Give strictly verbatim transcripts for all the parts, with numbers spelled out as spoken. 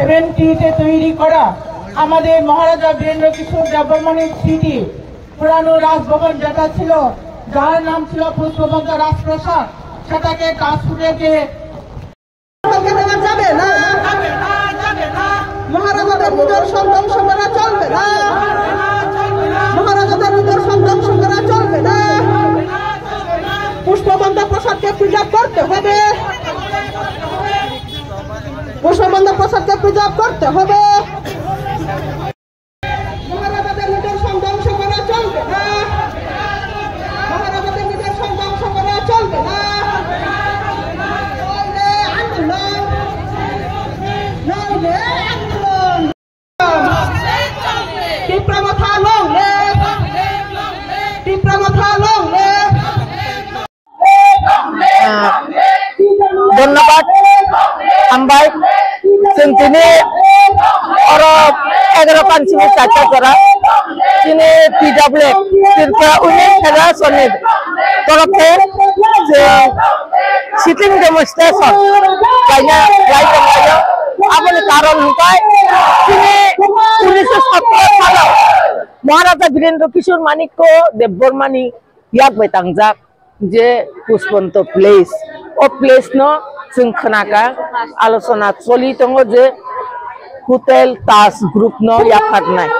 সেভেন্টিতে তৈরি করা আমাদের মহারাজা বীরেন্দ্র কিশোর দেববর্মনের স্মৃতি পুরানো রাজভবন যেটা ছিল, যার নাম ছিল পুষ্পবন্ত রাজপ্রাসাদ, সেটাকে তাজপুরেতে দেওয়া যাবে না। মহারাজাদের নিদর্শন ধ্বংস করা চলবে না। মহারাজাদের নিদর্শন ধ্বংস করা চলবে না। পুষ্পবন্ত প্রাসাদকে প্রিজার্ভ করতে হবে। পুষ্পবন্ত প্রাসাদকে প্রিজার্ভ করতে হবে। মহারাজাদের নিদর্শন ধ্বংস করা চলবে না। মহারাজাদের নিদর্শন ধ্বংস করা চলবে না। নইলে আন্দোলন, নইলে আন্দোলন। টিপ্রা মথা long live। Tipra Motha long live। Ah, dhonnobad, hambai. Chwng tini oro egaro kanchini chaita jora chini T W F, Tripura Women Federation ni torof khe chwng sitting demonstration khlaina lai tonglaio. Aboni karon hwnkhe chini unnish sotro salo Maharaja Birendra Kishore Manikya Debbarmani yak bai tangjak je Pushpanto Place. O place no chwng khnaka, alochona choli tongo je Hotel Taj Group no yapharnai.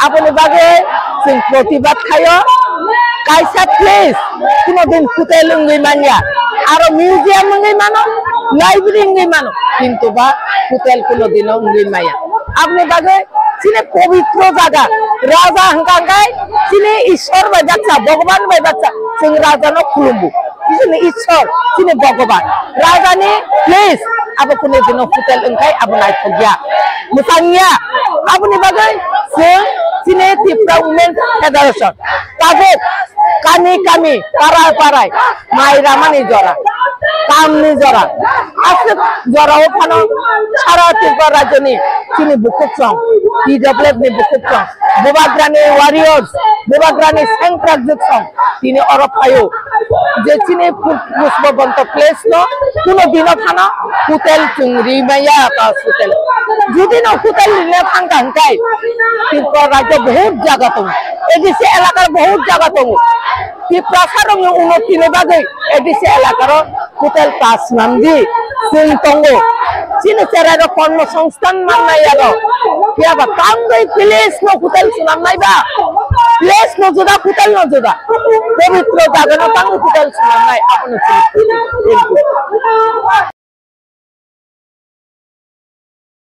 Aboni bagwi chwng protibad khaio, kaisa place kuno din hotel wngwi manya, aro museum wngwi mano, library wngwi mano, kintu ba hotel kuno dino wngwi maya. Aboni bagwi chini pobitro jaga, raja hwnkha hwnkhe chini Ishwar bai baksa, Bhagwan bai baksa, chwng raja no khulumbu. Chini Ishwar, chini Bhagwan, raja ni place, abo kunu dino hotel wngkhai abo naithok ya, mwchang ya. Aboni bagwi chwng chini Tripura Women Federation tabuk kami kami, parai parai mai ramani jora, kamni jora, aswk jorao phano sara Tripura rajyoni chini bukhuk song, T W F ni bukhuk song, Bubagrani warriors, Bubagrani sengkrak jwk song tini oro phaio je chini Pu-, Pushpabanta Place no kuno dino phano hotel chwng ri maya ta hotel. Jodi no hotel rina thangkha hwnkhe Tripura rajyo bahut jaga tongo, A D C elakar bahut jaga tongo. Tiprasa rokni unnoti ni bagwi A D C elakaro hotel ta swnamdi chwng tongo. Chini cherai rok kormo songsthan mannai aro. Phiya ba tangwi place no hotel swnamnai ba, place no juda, hotel no juda. Pobitro jaga no tangwi hotel swnamnai abono chini. Thank you.